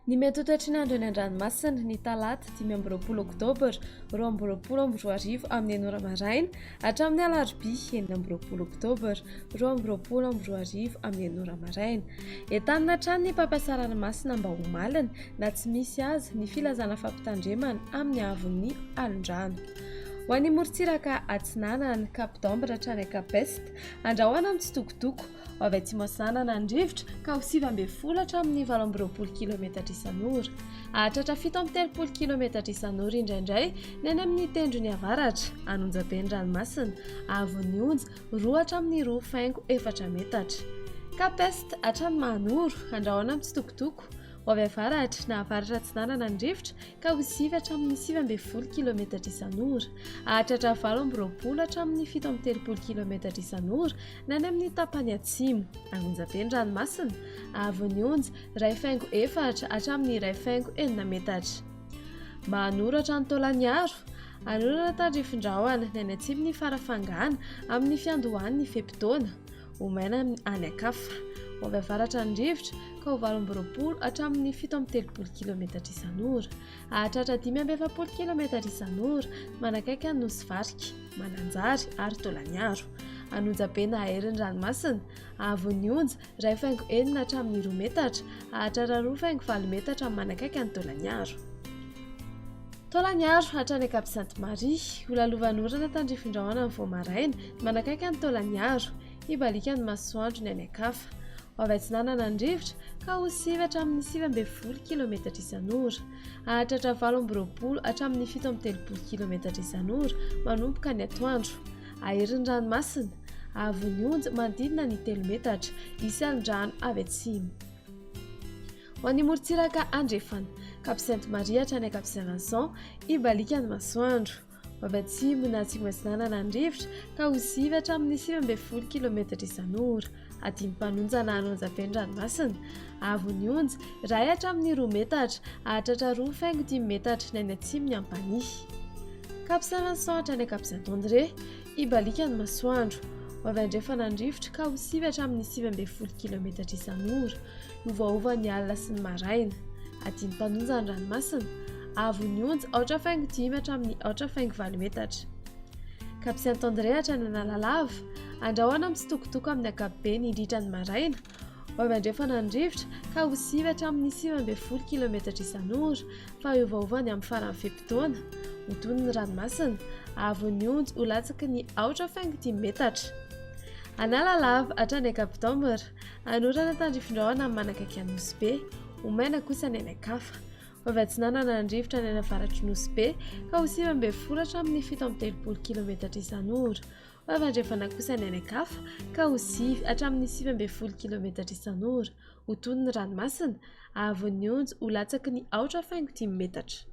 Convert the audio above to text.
Ny mety ho toetry ny andro eny an-dranomasina, ny talata 25 oktobra 2022 amin'ny enina ora maraina hatramin'ny alarobia 26 oktobra 2022 amin'ny enina ora maraina. Entanina hatrany ny mpampiasa ranomasina mba ho malina na tsy misy aza ny filazana fampitandremana amin'ny haavon'ny alon-drano. Ho an'ny morontsiraka atsinanana, Cap d'Ambre hatrany Cap Est, andrahoana mitsitokotoko, Ho avy atsimo atsinanana ny rivotra ka ho 19 hatramin'ny 28 kilometatra isan'ora. Hahatratra 37 kilometatra isan'ora indraindray ny any amin'ny tendrony avaratra, an'Onjabe ny ranomasina, haavon'ny onja 2 hatramin'ny 2 faingo 4 metatra. Cap Est hatrany Mahanoro, andrahona mitsitokotoko, ho avy avaratra na avaratra atsinanana ny rivotra ka ho 9 hatramin'ny 19 kilometatra isan'ora. Hahatratra 28 hatramin'ny 37 kilometatra isan'ora na any amin'ny tapany atsimo. Anonjabe ny ranomasina, haavon'ny onja, iray faingo efatra hatramin'ny iray faingo enina metatra. Mahanoro hatrany Taolagnaro, hanorana tandrifin-drahona ny any atsimon'i Farafangana amin'ny fiandohan'ny fe-potoana. Ho maina any an-kafa. Ho avy avaratra ny rivotra ka ho 28 hatramin'ny 37 kilometatra isan'ora. Hahatratra 45 kilometatra isan'ora manakaiky an'i Nosy Varika, Mananjary ary Taolagnaro. An'Onjabe na Aery ny ranomasina, haavon'ny onja, iray faingo enina hatramin'ny roa metatra, hahatratra roa faingo valo metatra manakaiky an'i Taolagnaro. Taolagnaro hatrany Cap Sainte Marie, ho lalovan'orana tandrifin-drahona ny vao maraina, manakaiky an'i Taolagnaro. Hibaliaka ny masoandro ny any an-kafa. Ho avy atsinanana ny rivotra ka ho sivy hatramin'ny 19 kilometatra isan'ora. Hahatratra 28 hatramin'ny 37 kilometatra isan'ora manomboka ny atoandro. Hahery ny ranomasina. Haavon'ny onja manodidina ny telo metatra. Hisy alon-drano avy atsimo. Ho an'ny morontsiraka andrefana, Cap Sainte Marie hatrany Cap Saint Vincent, hibaliaka ny masoandro. Ho avy atsimo na atsimo atsinanana ny rivotra ka ho sivy hatramin'ny 19 kilometatra isan'ora. Adim-panonjana any Onjabe ny ranomasina. Haavon'ny onja, iray hatramin'ny roa metatra, hahatratra roa faingo dimy metatra ny any atsimon'i Ampanihy. Cap Saint Vincent hatrany Cap Saint André, hibaliaka ny masoandro. Ho avy andrefana ny rivotra ka ho sivy hatramin'ny 19 kilometatra isan'ora. Miovaova ny alina sy ny maraina. Adim-panonja ny ranomasina. Haavon'ny onja, aotra faingo dimy hatramin'ny aotra faingo valo metatra. Cap Saint André hatrany Analalava. Andrahona mitsitokotoko amin'ny ankapobeny indrindra ny maraina. Ho avy andrefana ny rivotra ka ho sivy hatramin'ny 19 kilometatra isan'ora, fa hiovaova ny amin'ny faran'ny fe-potoana. Ho tony ny ranomasina. Haavon'ny onja ho latsaky ny aotra faingo dimy metatra. Analalava hatrany Cap d'Ambre. Hanorana tandrifin-drahona amin'ny manakaiky an'i Nosy Be. Ho maina kosa ny any an-kafa. Ho avy atsinanana ny rivotra any avaratr'i Nosy Be ka ho 19 hatramin'ny 37 kilometatra isan'ora. Ho avy andrefana kosa ny any an-kafa ka ho 9 hatramin'ny 19 kilometatra isan'ora. Ho tony ny ranomasina, haavon'ny onja ho latsaky ny aotra faingo dimy metatra.